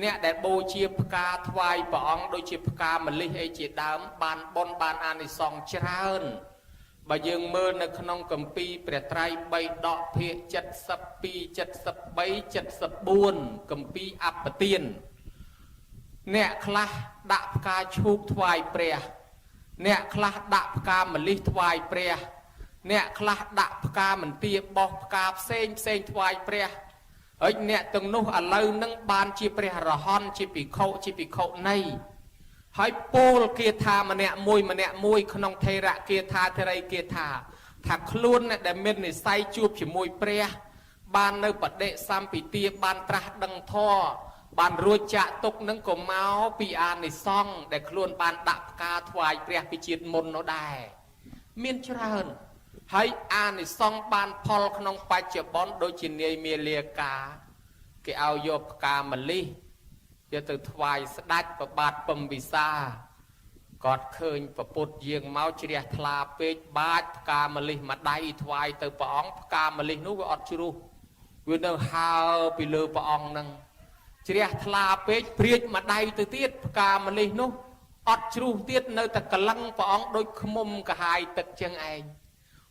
អ្នកដែលបូជាផ្កាថ្វាយព្រះអង្គដូចជាផ្កាម្លិះអីជាដើមបានបុណ្យបានអានិសង្សច្រើនបើយើងមើលនៅក្នុងគម្ពីរព្រះត្រៃបិដកភាគ72 73 74គម្ពីរអបទានអ្នកខ្លះដាក់ផ្កាឈូកថ្វាយព្រះ អ្នកខ្លះដាក់ផ្កាម្លិះថ្វាយព្រះ អ្នកខ្លះដាក់ផ្កាមន្ទាបោះផ្កាផ្សេងផ្សេងថ្វាយព្រះហើយអ្នកទាំងនោះឥឡូវនឹងបានជាព្រះរហន្តជាភិក្ខុជាភិក្ខុនីហើយពោលគាថាម្នាក់មួយម្នាក់មួយក្នុងថេរគាថាថេរីគាថាថាខ្លួនអ្នកដែលមាននិស្ស័យជួបជាមួយព្រះ បាននៅបដិសម្ពិទាបានត្រាស់ដឹងធម៌បានរួចចាក់ទុកនឹងក៏មកពីអានិសង្សដែលខ្លួនបានដាក់ផ្កាថ្វាយព្រះពីជាតិមុននោះដែរមានច្រើនហើយអានិសង្សបានផលក្នុងបច្ចុប្បន្នដូចជានាយមាលាកាគេឲ្យយកផ្កាម្លិះយកទៅថ្វាយស្ដេចប្របាទពំវិសាគាត់ឃើញពពុទ្ធយាងមកជ្រះថ្លាពេកបាចផ្កាម្លិះមួយដៃថ្វាយទៅព្រះអង្គផ្កាម្លិះនោះវាអត់ជ្រុះវានៅហើពីលើព្រះអង្គនឹងជ្រះថ្លាពេកព្រាចមួយដៃទៅទៀតផ្កាម្លិះនោះអត់ជ្រុះទៀតនៅតែកលឹងព្រះអង្គដូចខ្មុំកាហាយទឹកចឹងឯង។